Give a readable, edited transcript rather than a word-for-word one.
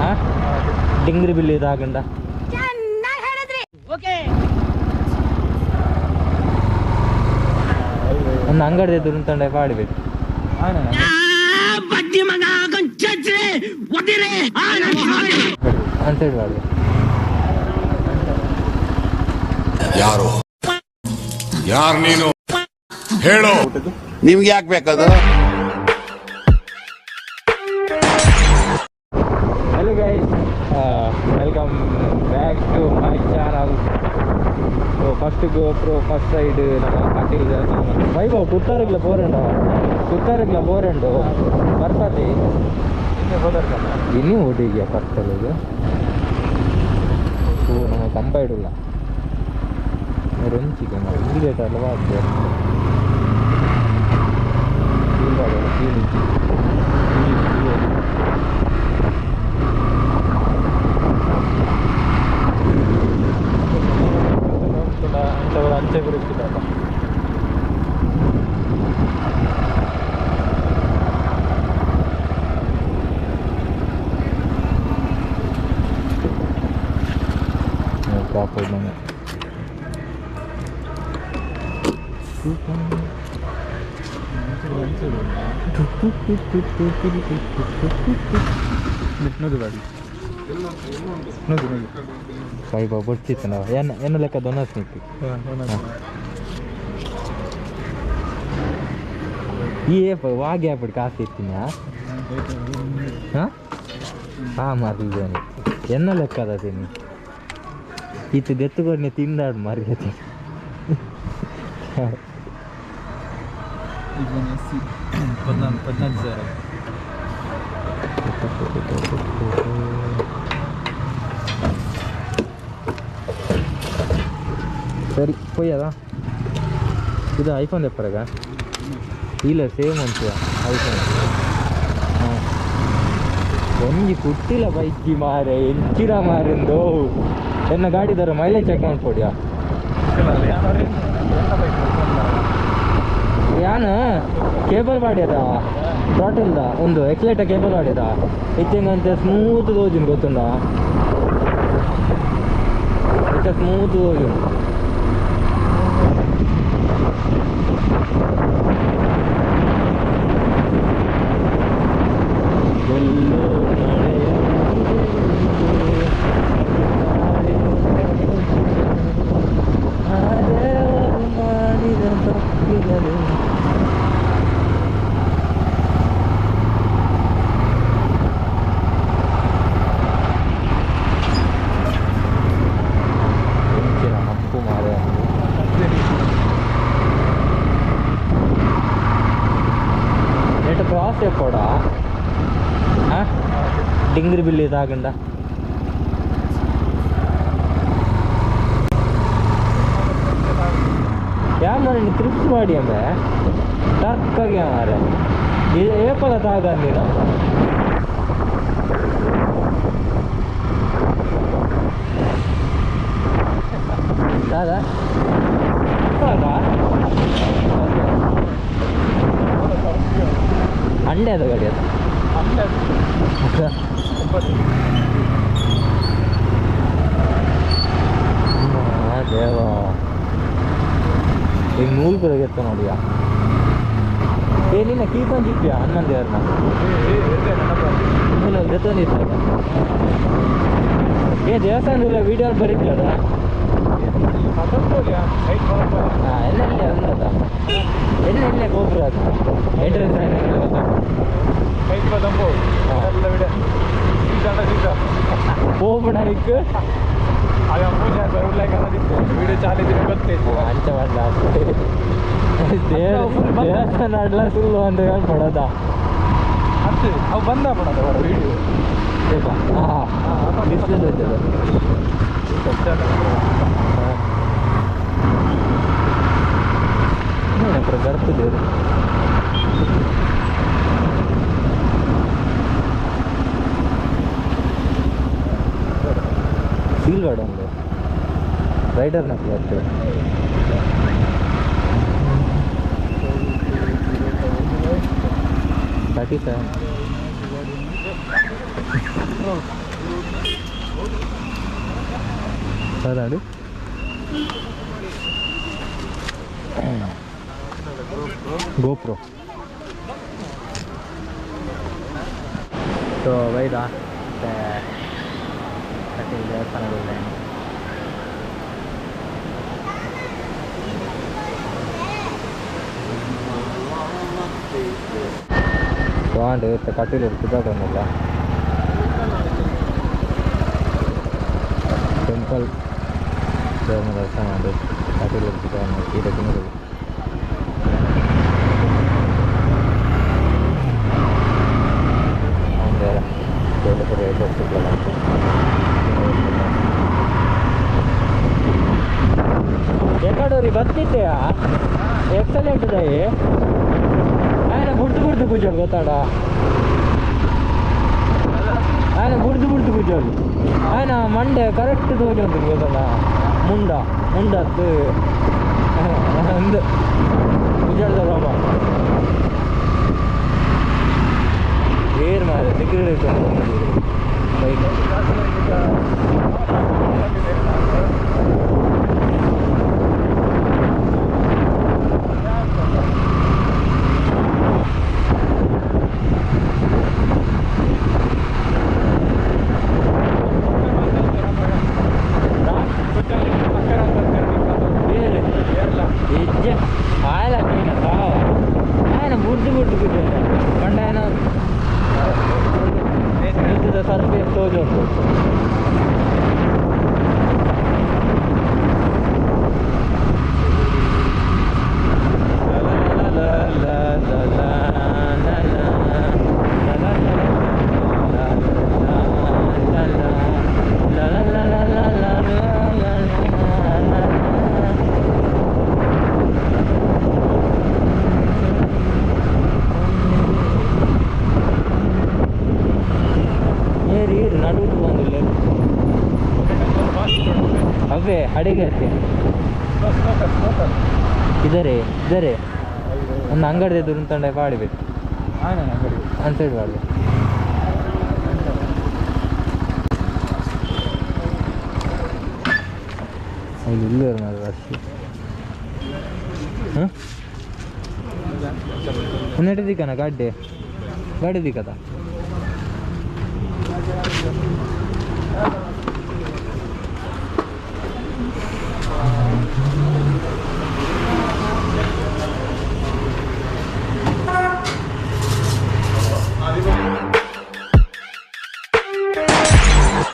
ಹಾಂ ಡಿಂಗ್ರಿ ಬಿಲ್ಲಿ ಇದಾಗಂಡ ಒಂದು ಅಂಗಡಿ ದುರಂತಂಡೆ ಪಾಡಬೇಕು. ಅಂತ ಹೇಳಿ ಯಾರು ಯಾರು ನೀನು ಹೇಳು. ನಿಮ್ಗೆ ಯಾಕೆ ಬೇಕದು? Hello guys, welcome back to my channel. So first GoPro first ride ನಮ್ಮ ಕಟೀಲ್ ವೈಭವ್ ಕುತ್ತಾರಗ್ಲ ಬೋರಂಡು, ಕುತ್ತಾರಗ್ಲ ಬೋರಂಡು ಬರ್ತಾತಿ ಇನ್ನೂ ಓಟಿಗೆ ಪರ್ತಲದು. ಸೊ ನಮ್ಮ ಕಂಬ ಇಡಲ್ಲ ರೊಂಚಿಗೆ ಇಂಡಿಕೇಟರ್ ಅಲ್ವಾ ಆಗ್ತದೆ. ಅಂಚೆ ಬರುತ್ತಿಲ್ಲ. ವೈಭವ್ ಬರ್ತಿತ್ತು ನಾವು ಏನು ಏನು ಲೆಕ್ಕ ದೊನಸ್ ನಿಕ್ಕಿ ಈ ಏಪ ವಾ ಗ್ಯಾಪ್ ಕಾಸು ಇತ್ತೀನಿ. ಹಾಂ ಹಾಂ ಮಾರ್ಲಿದ್ದಾನೆ ಎನ್ನ ಲೆಕ್ಕದ ತಿನ್ನಿ ಇತ್ತು ದೆತ್ತುಕೊಡ್ನೆ ತಿಂದಾಡು ಮಾರ್ಗತಿ. 14,000. ಸರಿ ಪೊಯ್ಯದ ಇದು ಐಫೋನ್ ತೆಪ್ಪರಗ ಇಲ್ಲ ಸೇಮ್ ಉಂಟು ಐಫೋನ್. ಹಾಂ ಒಂಜಿ ಕುಟ್ಟಿಲ ಬೈಕಿ ಮಾರೆ ಎಂಚಿರ ಮಾರಿಂದು ಎನ್ನ ಗಾಡಿದಾರ ಮೈಲೇಜ್ ಚೆಕ್ ಮಾಡ್ಕೊಡಿಯಾ ಯಾನ ಕೇಬಲ್ ಬಾಡಿಯದ ಥ್ರಾಟಲ್ದ ಒಂದು ಎಕ್ಸಲೇಟ ಕೇಬಲ್ ಬಾಡಿಯದ ಇತ್ತೆಂಗಂತೆ ಸ್ಮೂತ್ ತೋಜುನ್ ಗೊತ್ತುಂಡ ಇತ್ತ ಸ್ಮೂತ್ ತೋಜುನ್. ಎಲ್ಲೋ ಮಳೆಯಾಗಿದೆ, ಮಾಡಿದ ತಪ್ಪಿದರು. ಎಂಚಿನ ಹಪ್ಪು ಮಾರೆ ನೆಟ್ ಕ್ರಾಸ್ ಎಪ್ಪೋಡ ಡಿಂಗ್ರಿ ಬಿಲ್ಲಿ ಇದಾಗಂಡ ಯಾ ಮಾರೆ ತ್ರಿಪ್ಸ್ ಮಾಡಿ ಅಂಬೆ ಟರ್ಕಾಗಿ ಮಾರೆ ಏಪಲ ತಾಗ ನೀನು ದಾದಾ ಅಂಡೆ ಅದು ಗಾಡಿ ಅದು ದೇವ ಈಗ ನೂಲು ಎತ್ತ ನೋಡಿಯಾ. ಏ ನಿನ್ನ ಕೀಪನ್ ಜಿಪ್ಪಿಯಾ ಹನುಮಾನ್ ದೇವ್ರನ್ನ ಮೂಲ ಜೊತೆ. ಏ ದೇವಸ್ಥಾನದಲ್ಲ ವೀಡಿಯೋ ಬರೀತಿಲ್ಲ. ಹಾಂ ಎಲ್ಲ ಇಲ್ಲೇ ಉಂಟದ ಎಲ್ಲ ಇಲ್ಲೇ ಗೋಪುರ ಅದು ಎಂಟ್ರೆನ್ಸ್ ಪೋಪುಣಕ್ಕೆ ಅಂಚ ಮಾಡಲ ದೇವಸ್ಥಾನ ಅಡ್ಲ ಸುಳ್ಳು ಅಂತ ಹೇಳ್ಕೊಡೋದ ಅವು ಬಂದ ಪಡೋದ ವೀಡಿಯೋ. ಹಾಂ ಬಿಸಿಲು ಇದ್ದದ. ನೋಡಪ್ಪ ಗರ್ಪದೇವ್ರು ಸೀಲ್ ಗಾರ್ಡ್ ಒಂದು ರೈಡರ್ನ ಆಗ್ತದೆ. 37. ಸರಿ ಗೋಪ್ರೋ ಸೊ ಬೈದ ಮತ್ತೆ ಕಟೀಲ್ ದೇವಸ್ಥಾನದಲ್ಲಿ ಸೊ ಆಂಡ್ ಇತ್ತೆ ಕಟೀಲ್ ಪಿದಾಡೊಂದುಲ್ಲ ಟೆಂಪಲ್ ದೇವನ ದರ್ಶನ ಮಾಡಿ ಕಟೀಲ್ ಪಿದಾಡೊಂದು ಸೀದಾ ತಿನ್ನೋದು. ಎಕಡೋರಿ ಬತ್ತಿತ್ತೆಯಾ ಎಕ್ಸಲೆಂಟ್ ದಯಿ ఆయన బుడ్ದು బుడ్ದು కూర్చోడు ಗೊತ್ತಾಡ ఆయన ಬುಡ್ದು ಬುಡ್ದು ಕೂರ್ಚೋಡು ఆయన ಮಂಡೆ ಕರೆಕ್ಟ್ ತೋಜೊಂದು ಗೊತ್ತಲ್ಲ ಮುಂಡ ಮುಂಡತ್ತು ಅಂದು ಗುಜಾಡ್ದ ರೋಮ ಏರ್ ಮಾರೆ ಸಿಗರೇಟ್ ಬೈಕ್ ఆయన బుడ్డు బుడ్డు కూర్చోండి పండ ఆయన ಸರ್ಫೇಸ್ ತೋಜೊಂದು. ಅವೇ ಅಡಿಗೆ ಇದರೆ ಇದರೆ ಒಂದು ಅಂಗಡಿ ಎದುರು ತಂಡ ಪಾಡಿಬೇಕು ಒಂದು ಸೈಡ್ ಪಾಡಬೇಕು. ಇಲ್ಲಿ ರಶ್ ಹಾಂ ಒಂದೆರಡು ದಿಕ್ಕನ ಗಾಡಿ ಗಾಡಿ ದಿಕ್ಕದ.